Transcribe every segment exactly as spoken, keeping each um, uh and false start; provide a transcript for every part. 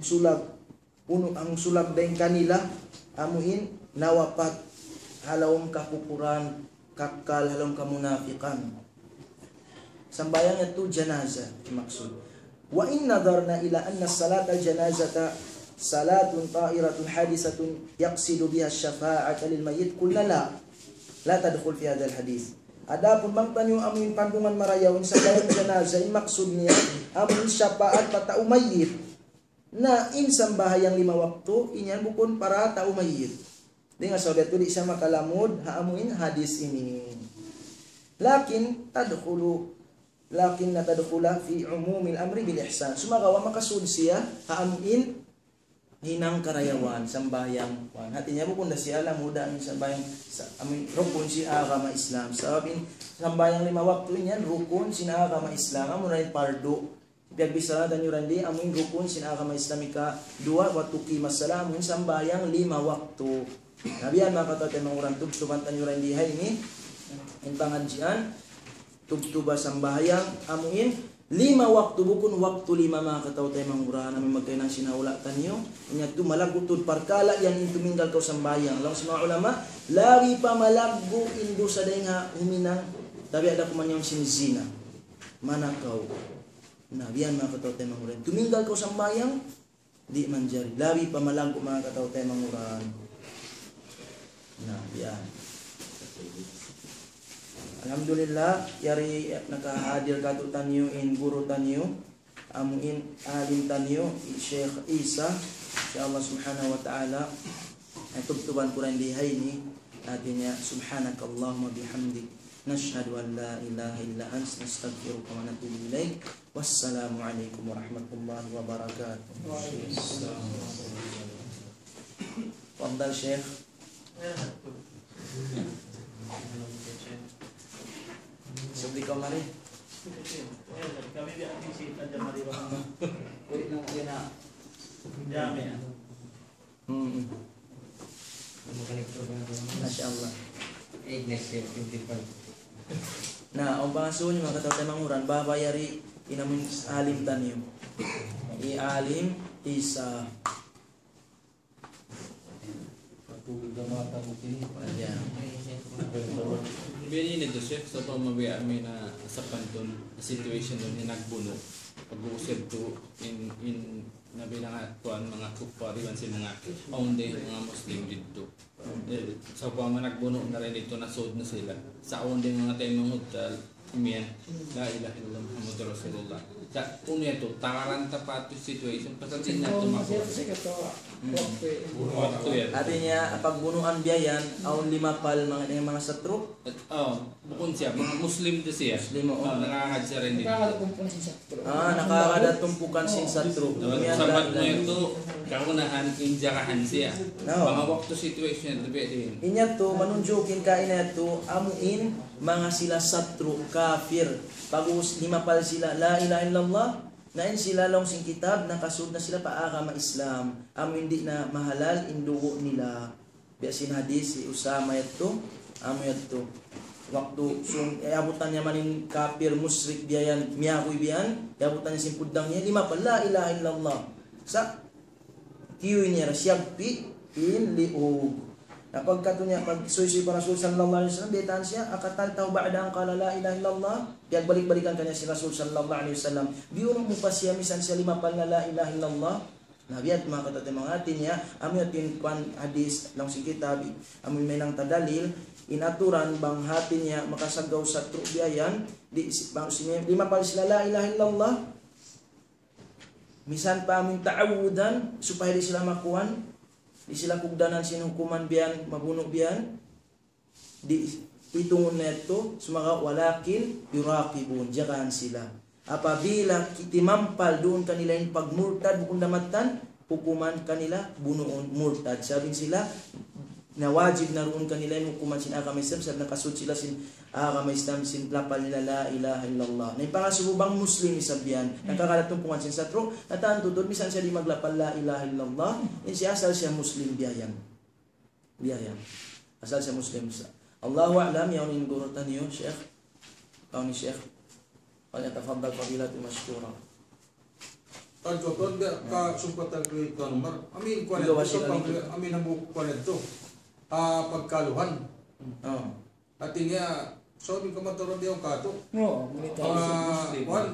sulag, unu ang sulag dayn kanila, amuin nawapat ha lawm kakupuran, kakkal ha lawm kamunafikan. Sambahayang yadtu janaza maksud. وإن نظرنا إلى أن صلاة الجنازة صلاة طائرة حادثة يقصد بها الشفاعة للميت قلنا لا، لا تدخل في هذا الحديث. Adapun bang taniyu amuin pandungan marayaw in sambahayang janaza, in maksud niya amuin shafaat pa tau mayyit. Na in sambahayang lima waktu, in yan bukun para tau mayyit. Di' nga sabab yadtu di' siya makalamud ha amuin hadis ini. لكن تدخل، لكن تدخل في عموم الأمر بالإحسان. Sumagawa' makasud siya ha amuin hinang karayawan, sambahayang kuwan. Hati niya bukun da siya lamudan in sambahayang sa, amuin rukun sin agama Islam. Sabab in sambahayang lima waktu in yan rukun sin agama Islam. Amu na in pardu. Piyagbichara taniyu dayn di, amuin rukun sin agama Islam ikaduwa, وتقيم الصلاة, amuin sambahayang lima waktu. Na biya' yan manga kataymanghuran, tubtuban taniyu dayn di ha ini, in pangadjian, tubtuba sambahayang, amuin, lima waktu, bukun waktu lima manga kataymanghuran, amuin magkahinang sin hula' taniyu, in yadtu malaggu' tuud parkala' yan in tuminggal kaw sambahayang. Laung sin manga ulama, labi pa malaggu' in dusa dayn ha huminang, tabi' da kuman yaun sin zina. Manakaw. Na, biya' yan manga kataymanghuran. Tuminggal kaw sambahayang, di' manjari. Labi pa malaggu' manga kataymanghuran. Na, biya' yan. Alhamdulillah, yari nakahadir kātu'niyu in guru taniyu, amuin alim taniyu, Sheikh Isa. Insya Allah subhanahu wa ta'ala, ay tubtuban ku dayn di ha ini, hati niya, سبحانك اللهم وبحمدك، نشهد أن لا إله إلا أنت، نستغفرك ونتوب إليك. والسلام عليكم ورحمة الله وبركاته. تفضل شيخ. Subli kaw mari. Kami di ang bisita dyan, mari ba? Uy, nang ina. Dami, ah. Mm. Masha Allah. Na, awn pangasubu niyu manga kataymanghuran, baba yari in amuin alim taniyu. Hi Alim Isa. Ayan. Biya' ini da, Sheikh, sa' pa mabiya' amin na sa pantun, situation dun, in nagbunu'. Pag-uusir tu, in, in, nabi na nga, kuwan, manga kuffar, iban sin manga, awn da in manga Muslim didtu. Eh, sa' pa manga nagbunu' na rin didtu, nasud na sila. Sa' awn da in manga taymanghud, tal, imiyan, لا إله إلا الله محمد رسول الله. Sa', unu yadtu, takaran ta pa tu situation, pasal di' na tumakwa. Hmm. Waktu yan. Hati niya, pagbunuan biya' yan, awn limapal manga, manga satru'. Oh, bukun siya, manga Muslim da siya. Muslim, oo. Oh, nakakadja rin didtu. Ah, nakakadja tumpukan sin satru'. Sabat mu yadtu, kagunahan, injarahan siya. No. Manga waktu situation, tabi' din. In yadtu, manunjukin kaina yadtu, amuin, manga sila satru', kafir. Pag-ubus limapal sila, لا إله إلا الله, na in sila laung sin kitab, nakasud na sila pa agama Islam. Amu in di' na mahalal in dugu' nila. Biya' sin hadis, hi Usama yadtu, amu yadtu. Waktu sung, eh, abutan niya man in kafir, mushrik, biya' yan, miyaguy biya' yan, abutan niya sin puddang niya, limapal, لا إله إلا الله. Sa', kiyuy niya ra siyagpi' in liug. Na pagkatu' niya, pagsuysuy pa Rasul sallallahu alayhi wasallam, biyaytaan siya, أقتلته بعد أن قال لا إله إلا الله? Piyagbalik-balikan kaniya sin Rasul sallallahu alayhi wasallam. Biyunu' mu pa siya misan siya limapal na لا إله إلا الله? Na biya' yan manga kataymanghuran, hati niya, amu yadtu in kuwan hadis, laung sin kitab, amu in mahinang ta dalil, in aturan bang hati niya makasaggaw satru' biya' yan, di', bang sin, limapal sila لا إله إلا الله, misan pa amu in ta'awudan, supaya di' sila makuwan, di' sila kugdanan sin hukuman biya' yan, mabunu' biya' yan, di' itungun na yadtu, sumagawa' ولكن يراقبون, jagahan sila. Apabila ki-, timampal duun kanila in pagmurtad, bukun da mattan, hukuman kanila, bunuun, murtad. Sabab in sila, na wajib na duun kanila in hukuman sin agama Islam, sabab nakasud sila sin agama Islam, sin lapal nila, لا إله إلا الله. Na in pangasubu bang Muslim isab yan, nakakadja tumpukan sin satru', na tantu tuud, misan siya di' maglapal, لا إله إلا الله, in siya asal siya Muslim biya' yan. Biya' yan. Asal siya Muslim sa. Allahu a'lam, yaun in guru taniyu, Sheikh. Kaw ni Sheikh. فليتفضل فضيلته مشكورا. Pagkotod, ka sumpatan ku ito, Umar. Amin, kuwan ito, amin, hambuuk kuwan ito. Ah, pagkaluhan. Oh. Hati niya, so, di' ka mataud diyan katu'. Oo, military. Mga, Muslim. Kuwan.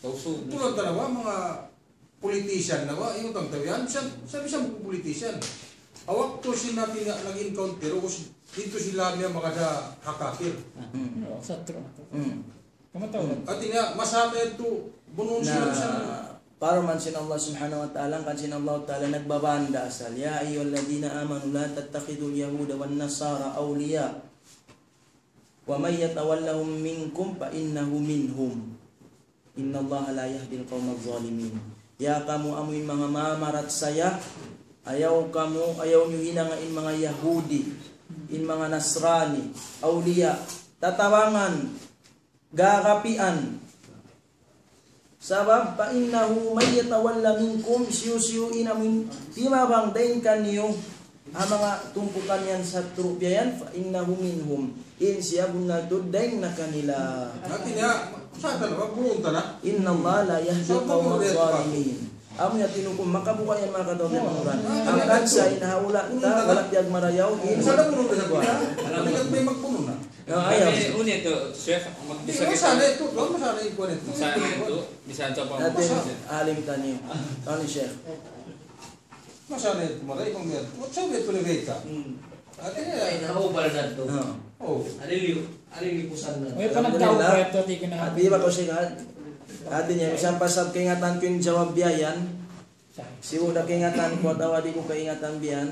Tausug. Tulad na ba, mga politician na ba, yung tang tawian, sa, sa, sa mga politician. Awak to sila pina-, nag-encounter, o s-, dito sila niya magada hakakir. Mm. Oo, satru. Mm. Kamatauran. Hati niya, masama ito, bunun sila, na, sa parman sin Allah Subhanahu wa Ta'ala, kan sin Allah Ta'ala nagbabanda asal, يا أيها الذين آمنوا لا تتخذوا اليهود والنصارى أولياء ومن يتولهم منكم فإنه منهم إن الله لا يهدي القوم الظالمين. Ya kamu amu in manga mamaratsaya, ayaw kamu, ayaw niyu hinanga in manga Yahudi, in manga Nasrani, awliya, tatabangan, garapian. Sabab, فإنه من يتول منكم, siyu-siyu in amu in timabang dayn kaniyu, ha manga tumpukan yan satru' biya' yan, فإنه منهم. In siya bunnal tuud dayn na kanila. Hati niya, sa' ta na, magburun ta na. إن الله لا يهدي القوم الظالمين. Amu yan in hukum, makabuka' yan manga kataw-taymanghuran. Hangkan sa in ha hula' ta, wala' piyagmarayaw, in sa' na burun ta sa' kuwan. Alam mo, may magpunun na. No, ayaw. Kami, uni ito, Sheikh, mag-, di', bisa kita, masala ito, masala ito, kuwan ito. Masala ito, bisa ito pa. Natin, alim taniyu. Ano, Sheikh? Masala ito, maray kong biyan. What sabi ito ni Beta? Hmm. Ate niya. Ay, naubal na ito. Oo. Oh. Aliliw, aliliw pusan na. Uy, panagtao Alhamdulillah. Ba ito, di ko na. Ate, iba ko siya, ate niya, misan pa sab kaingatan ku in jawab biya' yan. Sibu' da kaingatan ku atawa di' ku kaingatan biya' yan,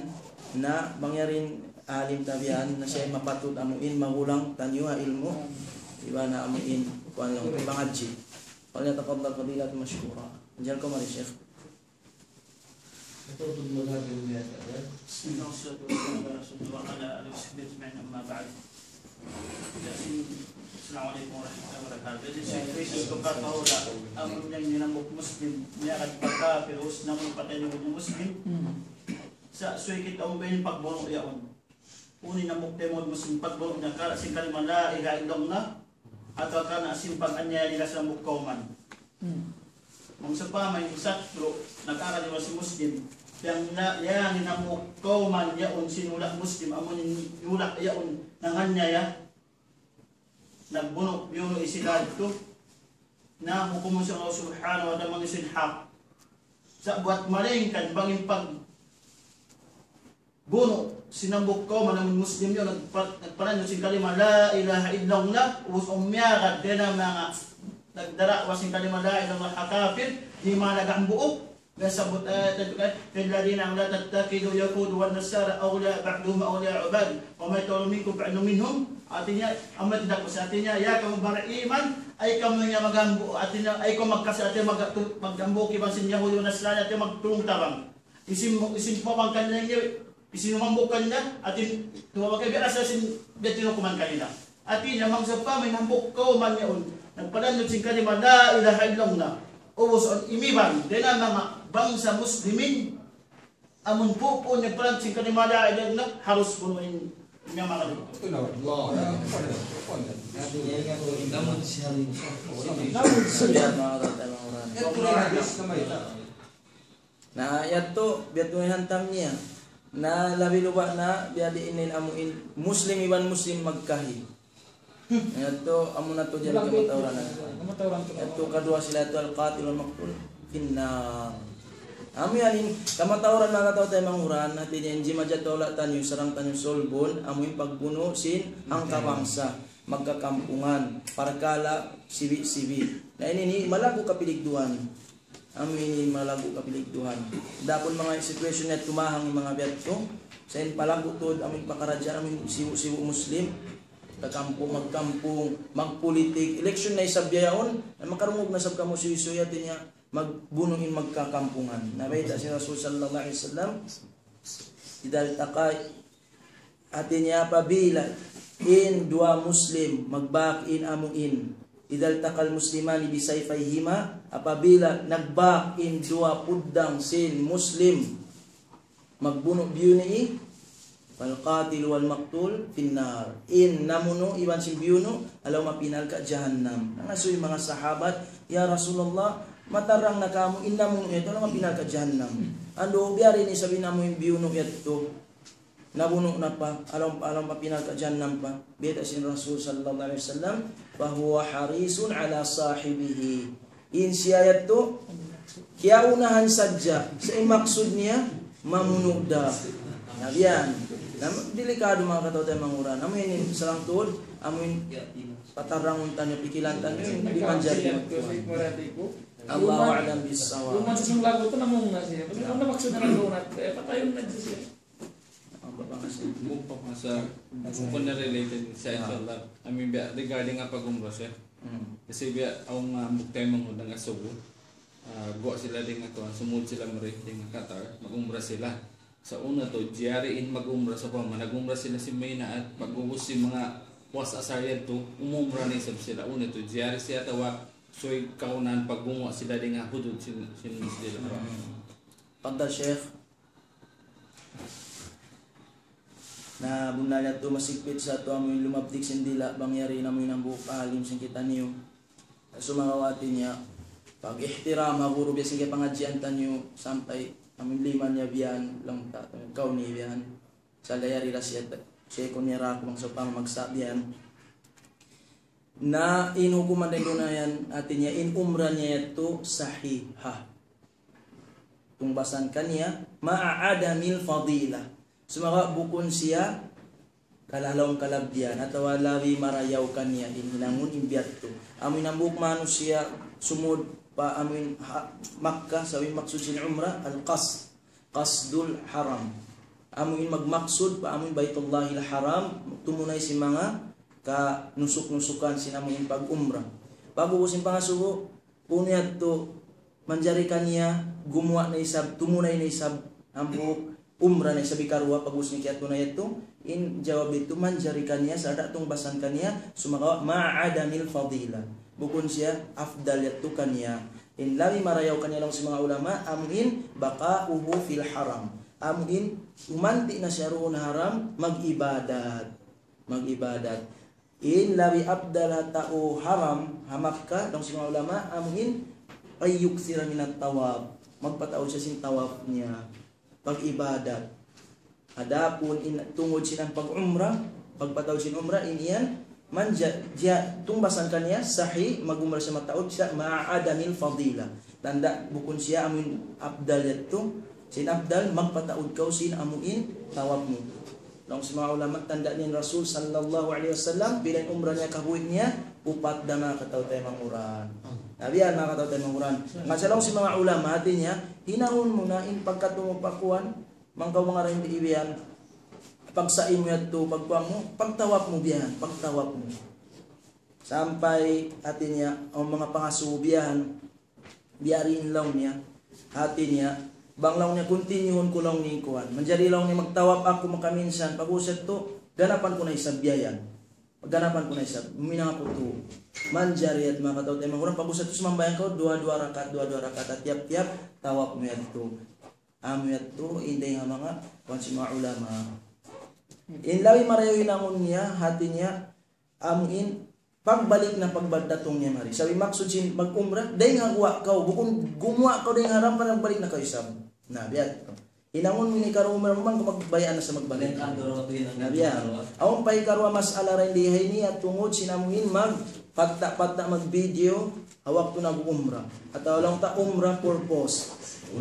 na bang yari in alim ta biya' yan, na siya mapatut amu in magulang taniyu ha ilmu', iban na amu in, kuwan lang, pangadji'. فليتفضل فضيلة مشكورا. Diyan kaw mari, Sheikh. بسم الله والصلاة والسلام على رسول الله وعلى آله وصحبه أجمعين، أما بعد. السلام عليكم ورحمة الله وبركاته. Jadi, subay kita pagkataw da, amun yan in hambuuk Muslim, miyagad pa kafir, ubus na amun patay niya Muslim. Hmm. Sa', subay kita amun ba in pagbunu' yaun. Unu in hambuuk taymanghud Muslim, pagbunu' niya, karna' sin kalima la ilaha illallah, atawa karna' sin pag-anyaya nila sin hambuuk kawman. Hmm. Bang sawpama in satru', nag-agad iban sin Muslim, yan na, yan in hambuuk kawman yaun sin hula' Muslim, amun hula' yaun, nanganyaya, nagbunu', biyunu' sila yadtu, na hukumun sin Allah Subhanahu wa Ta'ala bang sin hak. Sa' buwat malayngkan, bang in pag bunu' sin hambuuk kawman amun Muslim yaun, nagpa-, nagpananjut sin kalima la ilaha illallah, ubus amun miyagad dayn ha manga nagdada'wa sin kalima la ilaha illallah ha kafir, di' man naghambuuk, nasabbut ayat yadtu kan, الذين آمنوا لا تتخذوا اليهود والنصارى أولياء بعضهم أولياء بعض ومن يتولهم منكم فإنه منهم. Hati niya, amu in tindakus, hati niya, ya kamu bariman, ayaw kamu niya maghambuuk, hati niya, ayaw kamu magkasi-, hati niya mag-, maghambuuk iban sin Yahudi iban Nasrani, hati niya magtulung-tabang. Isin mu, isin mu bang kanila ini, isin mu hambuuk kanila, hati niya, tuwa ba kayo, biya' sa sin, biya' tinukuman kanila. Hati niya, bang sawpama in hambuuk kawman yaun, nagpananjut sin kalima la ilaha illallah, ubus awn imiban dayn ha manga bangsa Muslimin, amun pupuun nagpananjut sin kalima la ilaha illallah, harus bunuin niya manga. Ito na, Allah. Namun siya rin. Ito na, hadis na may Na yadtu, biya' tuud in hantam niya. Na labi luba na, biya' diin in amu in Muslim iban Muslim magkahi. Na yadtu, amu na tuud yan kamatauran. Kamatauran tuud. Yadtu kaduwa sila yadtu القاتل والمقتول في النار. Amu yan in kamatauran manga kataw-taymanghuran, hati niya in jimajatu hula' taniyu, sarang taniyu sulbun, amu in pagbunu' sin hangka bangsa, magkakampungan, parkala' sibi'-sibi'. Na ini in malaggu' kapiligduhan. Amu ini in malaggu' kapiligduhan. Adapun manga situation niya tumahang in manga biya' yadtu, sa' in palaggu' tuud, amu in pakaradjaan, amu in sibu'-sibu' Muslim, kakampung, magkampung, magpulitik, election na isab biya' yaun, na makarungug na isab kamu suysuy, hati niya, magbunu' in magkakampungan. Na bayta' sin Rasul sallallahu alayhi wasallam, إذا التقى Hati niya apabila in duwa Muslim magbak in amu in, إذا التقى المسلمان بسيفيهما, apabila nagbak in duwa puddang sin Muslim, magbunu' biyunu', فالقاتل والمقتول في النار. In namunu' iban sin biyunu', halaum api narka' jahannam. Nangasubu in manga sahabat, "Ya Rasulullah, matarrang na kamu in namunu' yadtu, amu in api narka' jahannam. Andu', biya' diin isab in amu in biyunu' yadtu, nabunu' na pa, alam, alam api narka' jahannam pa. Bayta' sin Rasul sallallahu alayhi wasallam, فهو حريص على صاحبه. In siya yadtu, kiyaunahan sadja, sa' in maksud niya, mamunu' da. Na biya' yan. Na, delikado, manga kataw-taymanghuran. Amu in, in sarang tuud, amu in patarrangun taniyu, pikilan taniyu, di' manjari. Allahu a'lam bissawab. Yung masusung lagu ito, namung na siya. Ano na maksud na lagu na? Eh, patayun na siya. Ang papangasa. Mukha pa sa, mukha na related sa, inshallah. I mean, biya', regarding nga pag-umrah siya. Hmm. Kasi biya', ang, ah, buktaymanghuran nga sugu. Ah, guwa' sila dayn ha kuwan, sumud sila mari dayn ha Qatar, mag-umrah sila. Sa' unu tuud, jari in mag-umrah, sa' pa man, nag-umrah sila sin Mina at pag-ubus sin manga puas asar yadtu, umumrah na isab sila. Unu tuud, jari siya atawa, subay kaunahan pagguwa' sila dayn ha hudud sin, sin Masjid Haram. Fadal, Sheikh. Na bunnal yadtu masigpit sa yadtu amu in lumabtik sin dila', bang yari na amu in hambuuk alim sin kitaniyu. Sumagawa' hati niya, pag-ihtiram ha guru biya' sin kapangadjian taniyu, sampay amu in lima niya biya' yan, laung ta, kaw ni biya' yan. Sa' yari da siya, siya kunu' niya ra aku bang sawpama magsa' biya' yan. Na in hukuman dayn duun yan, hati niya in umrah niya yadtu sahiha. Tungbasan kaniya, مع عدم الفضيلة. Sumagawa' bukun siya kalalaung kalabbihan atawa labi marayaw kaniya in hinangun in biya' yadtu. Amu in hambuuk manusiya' sumud pa amu in ha-, Makkah, sa' in maksud sin umrah, al-qasd. Qasdul haram. Amu in magmaksud pa amu in Baitullahil Haram, tumunay sin manga kanusuk-nusukan sin amu in pag-umrah. Pag-ubus sin pangasubu, unu yadtu, manjari kaniya gumuwa' na isab, tumunay na isab, hambuuk umrah na isab ikaruwa, pag-ubus niya kiyatunay yadtu, in jawab yadtu, manjari kaniya, sa' da' tungbasan kaniya, sumagawa' مع عدم الفضيلة. Bukun siya afdal yadtu kaniya. In labi marayaw kaniya laung sin manga ulama, amu in بقاؤه في الحرم. Amu in umanti' na siya duun ha haram, mag-ibadat. Mag-ibadat. In labi afdal ha tau haram, ha Makkah, laung sin manga ulama, amu in أن يكثر من الطواف. Magpataud siya sin tawaf niya. Pag-ibadat. Adapun in tungud sin pag-umrah, pagpataud sin umrah, in yan, manja-, ja-, tungbasan kaniya, sahih, mag-umrah siya mataud, sa' مع عدم الفضيلة. Tanda', bukun siya amu in afdal yadtu, sin afdal, magpataud kaw sin amu in tawaf mu. Laung sin manga ulama, tanda' niya in Rasul sallallahu alayhi wasallam, pila in umrah niya kabuhi' niya, upat da, manga kataw-taymanghuran. Na biya' yan, manga kataw-taymanghuran. Nga sa' laung sin manga ulama, hati niya, hinangun mu na in pagkatungu' pa kuwan, mangkaw manga rin di' ibiyan, pagsa'i mu yadtu, pagkuwan mu, pagtawaf mu biya' yan, pagtawaf mu. Sampay, hati niya, awn manga pangasubu biya' yan, biya' diin laung niya, hati niya, bang laung niya, continue-hun ku laung niya in kuwan. Manjari laung niya magtawaf aku makaminsan, pag-usat tu, ganapan ku na isab biya' yan. Ganapan ku na isab, huminang aku tu. Manjari yadtu, manga kataw-taymanghuran, pag-usat tu sumambahayang kaw, duwa, duwa rakaat, duwa, duwa rakaat, tiyap-tiyap, tawaf mu yadtu. Amu yadtu, in dayn ha manga, kuwan sin manga ulama. In labi marayaw hinangun niya, hati niya, amu in, pagbalik na pagdatung niya mari. Sabab maksud sin mag-umrah, dayn ha guwa' kaw, bukun gumuwa' kaw dayn ha haram, pagbalik na kaw isab. Na, biya' yadtu. Hinangun mu ini karuwa umrah mu man, kumagbaya' na sa' magbalik. Na, biya' yan. Awn pa hikaruwa mas'ala dayn di ha ini, at tungud sin amu in mag-, patta'-patta' mag-video, ha waktu nag-umrah. Atawa laung ta umrah purpose.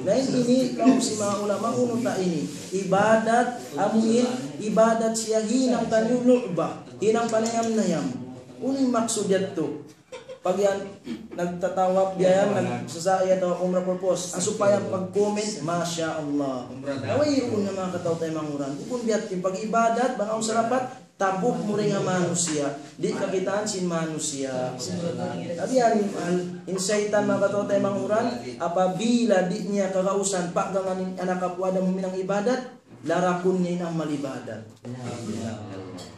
Na in ini, laung sin manga ulama, unu ta ini. Ibadat, amu in, ibadat siya hinang taniyu lu'ba. Hinang panayam-nayam. Unu in maksud yadtu? Pag yan, nagtatawaf biya' yan, nagsasa'i atawa umrah purpose. Ah, supaya pag-comment, Masha Allah. Na wayruun na manga kataw-taymanghuran. Bukun biya' yan, pag-ibadat, bang awn sarapat, tabuk mu dayn ha manusiya'. Di' kakitaan sin manusiya'. Tabi yan, in saytan manga kataw-taymanghuran, apabila di' niya kagausan, paggangan in anak apu' Adam huminang ibadat, larakun niya in amal ibadat.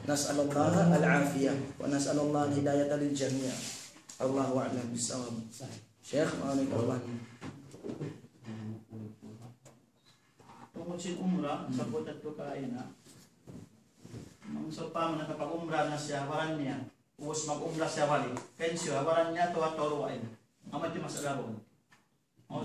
نسأل الله العافية ونسأل الله الهداية للجميع. الله أعلم بالصواب. Sheikh, ma'anay ka ba? Tungud sin umrah, sabutan tu kaina. Bang sawpama nakapag-umrah na siya, baran niya. Ubus mag-umrah siya balik. Kain siya, baran niya, atawa turu' in. Amu in mas'ala duun.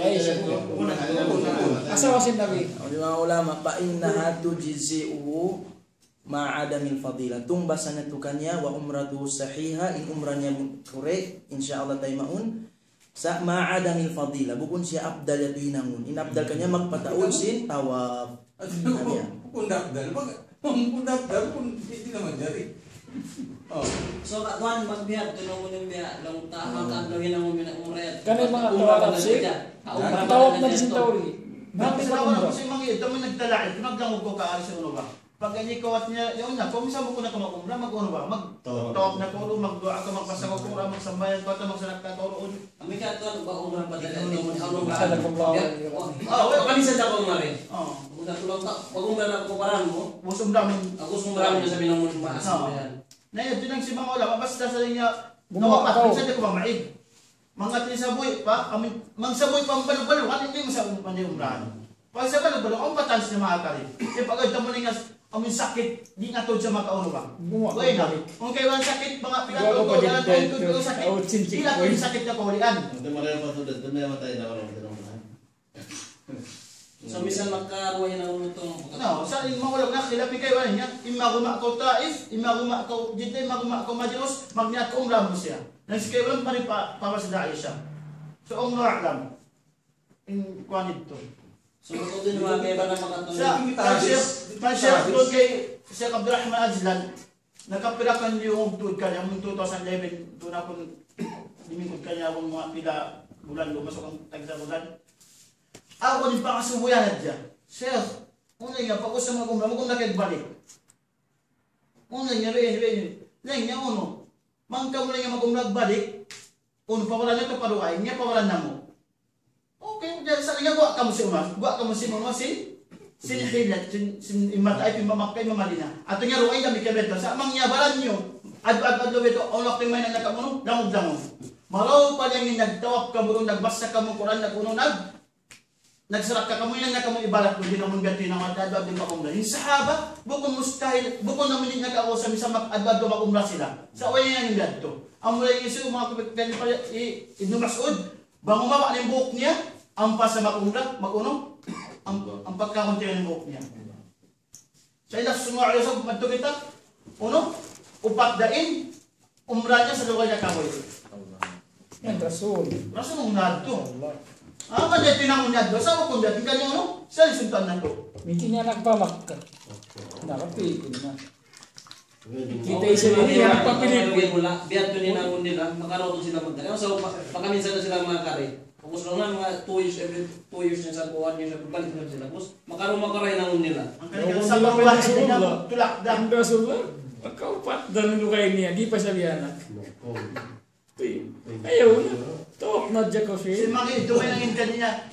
Ay, siya. Asawa sin Nabi. Laung sin manga ulama, فإنها تجزئه مع عدم الفضيلة. Tungbas niya tuud kaniya, وعمرته صحيحة, in umrah niya correct, insya Allah taymaun. Sa' مع عدم الفضيلة, bukun siya afdal yadtu hinangun. In afdal kaniya magpataud sin tawaf. Kaniya. Bukun afdal, mag-, bukun afdal, bukun, di' na manjari. Oh. So, katuan, magbiya', tunungun in biya', laung ta, hangkan laung hinangun mu in umrah. Kani manga umrah tawaf na sih? Siya. Tawaf na di' siya tawaf. Nagtawaf na siya, mangi', tamu nagtalaid, naglangug kaw kaagi sin unu ba. Pagga ini kawat niya, yaun na, kung minsan bukun na kaw mag-umrah, mag-unu ba, mag-tawaf na kaw, magduwaa kaw, magbasa kaw Qur'an, magsambahayang kaw, magsadakka kaw duun. Amu in katu' ba umrah pa dali, unu, unu ba? Sadaqallahu khairan. Ah, wala, kami sa dakong mari. Ah. Kung sa tulang ka, pag-umrah na kaw, paran mu. Ubus umrah mu. Ubus umrah mu, sabi na mu, maas na yan. Na yan, yadtu na in manga ulama, basta sa niya, nawapat, minsan di' kaw mamaid. Manga tinisabuhi pa, amin, manga sabuhi pa, balu-balu, kan hindi mo sa um-, hindi umrahan. Pag sa balu-balu, ang patan sa mga kari. Kaya pag ito mo ningas, amin sakit, di' na to siya makaurubang. Buwa, okay na. Balik. Kung kaiwan sakit, mga pinatulog, wala pa dalan, din, ay, tuloy sakit. Oh, chinchin. Di' na to yung sakit na kaulian. Hindi mo rin pa to, hindi mo matay na walang tinumulahan. So, misan makaruwa hinangun natu'. No, sa' in manga ulama, khilaf in kaibanan niya, imma guma kaw Taif, imma guma kaw Jeddah, imma guma kaw Madina, magniyat kaw umrah mu siya. Na in kaibanan pa rin pa, pa Masjid Aisha. So, Allahu a'lam. In kuwan ito. So, ito din mga kaibanan makatulog. Sa', pa Sheikh, pa Sheikh, doon kay Sheikh Abdul Rahman Ajlan, nakapira ka liyungug tuud kaniya, amun two thousand eleven, duun aku limingkud kaniya, amun mga pila bulan, lumasuk ang tagsa bulan. Aku in pangasubuhan niya. Sheikh, unu in niya, pag-ubus sa mag-umrah, mag-umrah kaw balik. Unu in niya, lain, lain. Lain niya, unu. Bang kamu lain niya mag-umrah balik, unu, pawalan niya to, paduwaa niya, pawalan na mu. Okay, jadi sa' niya guwa' kamu sin umrah, guwa' kamu sin umrah, sin, sin hillat, sin, sin imata ay pimamakkay mamalina. Atu niya ruway dami kaya benta. Sa' bang niya baran niyu, adlaw-adlaw ito, ang waktu may na kamu, langug-langug. Marayaw pa niya in nagtawaf kamu, nagbasa kamu Qur'an, nag-unu, nag-, nagsarakka kamu, yan na kamu ibarat ko, di' na mu gati na mata, adlaw-adlaw pa umrah. In sahaba, bukun mustahil, bukun na mu di' nagkakaw sa misan mag-, adlaw-adlaw mag-umrah sila. Sa' way yan in gadto. Amu na in isu, mga kapit-, kapit-, i-, Ibnu Mas'ud, bang umaba' na in buhuk niya, ampa sa mag-umrah, mag-unu, am-, ampa kakunti na in buhuk niya. Sa' ila sallallahu alayhi wasallam, madtu kita, unu, upat da in, umrah niya sa lugay niya kamuy. Yan, Rasul. Rasul ang nadtu. Allah. Ah, man niya tinangun niya doon. Sa' hukum niya, tingnan niyo, unu, sa' isuntan na to. Miki niya nagpamakka. Nakapikun na. Kita' isab ini, yan ang papilipin. Biya' ito in hinangun nila, makaruwa sila magdali. So, pa-, pakaminsan na sila mga kari. Ubus lang mga two years, every two years na sa buwan, years, every balik na sila. Ubus, makaruwa, makaruwa hinangun nila. Ang kanilang sa pagbuhat, tulak da. Ang Rasulullah, makaupat da in lugay niya, di' pa siya biyanak. Ayaw na. Tawaf na hadja kaw siya. Sin manga ito, way na in kaniya,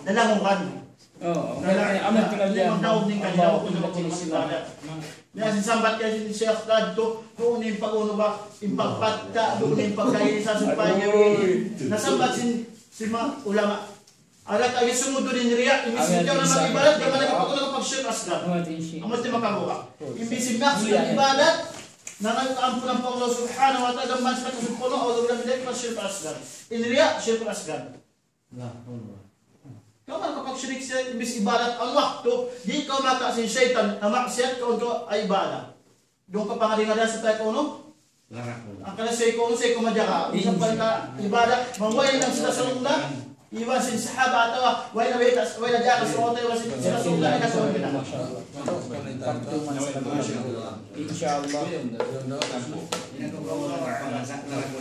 dalangugan. Oo, amu in tinggal niya. Dalangugan in kaniya, kung tinggal niya, sin sambat kaniya sin Sheikh Qadto, duun in pag-unu ba, in pagpatta', duun in pagkain sa supaya. Nasambat sin, sin manga ulama. Arak kaw sumud in riya', imbis in kaw na mag-ibadat, daman na kapag-, kapag shirk asghar. Amu in makaruwa. Imbis in maksud ibadat, na nag-ampunan pa Allah subhanahu wa ta'ala, daman sa kasud pa Allah, Allah bilang bilang pa shirk asghar. In riya', shirk asghar. Kaw man kapag shirk siya, imbis ibadat, ang waktu, di' kaw maka sin shaytan, na maksiyat kaw, kaw ay ibadat. Duun ka pa ngari-ngari sa tayo kunu. Ang kana sa ikaw, sa ikaw madyaga. Minsan pa ka ibadat, maway lang sila sa lugna. Iban sin sahaba atawa, way na, way na, way na diyaga sa lugna, iban sin sila sa lugna, ikaw sa lugna. Inshallah.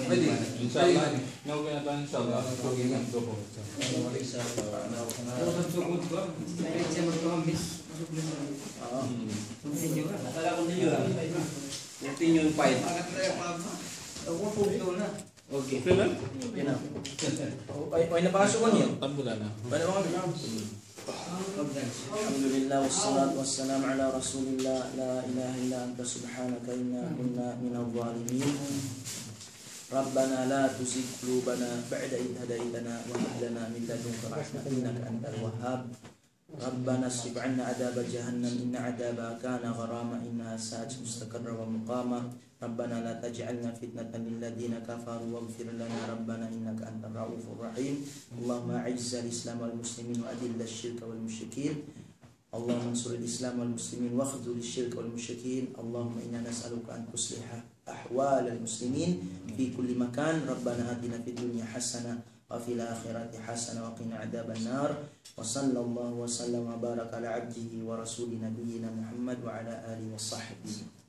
Pwede. Inshallah. Inshallah. Continue. Continue yung fight. Okay. Okay na? Okay na. Okay na. Ay, ay, nabasa ko niya. Tambulan na. Wala mga. الحمد لله والصلاة والسلام على رسول الله. لا إله إلا أنت سبحانك إنا كنا من الظالمين. ربنا لا تزغ قلوبنا بعد إذ هديتنا وهب لنا من لدنك رحمة إنك أنت الوهاب. ربنا اصرف عنا عذاب جهنم إن عذابها كان غراما إنها ساءت مستقرا ومقاما. ربنا لا تجعلنا فتنة للذين كفروا واغفر لنا ربنا إنك أنت الرؤوف الرحيم. اللهم أعز الإسلام والمسلمين وأذل الشرك والمشركين. اللهم انصر الإسلام والمسلمين واخذل الشرك والمشركين. اللهم إنا نسألك أن تصلح أحوال المسلمين في كل مكان. ربنا آتنا في الدنيا حسنة وفي الآخرة حسنة وقنا عذاب النار. وصلى الله وسلم وبارك على عبده ورسوله نبينا محمد وعلى آله وصحبه.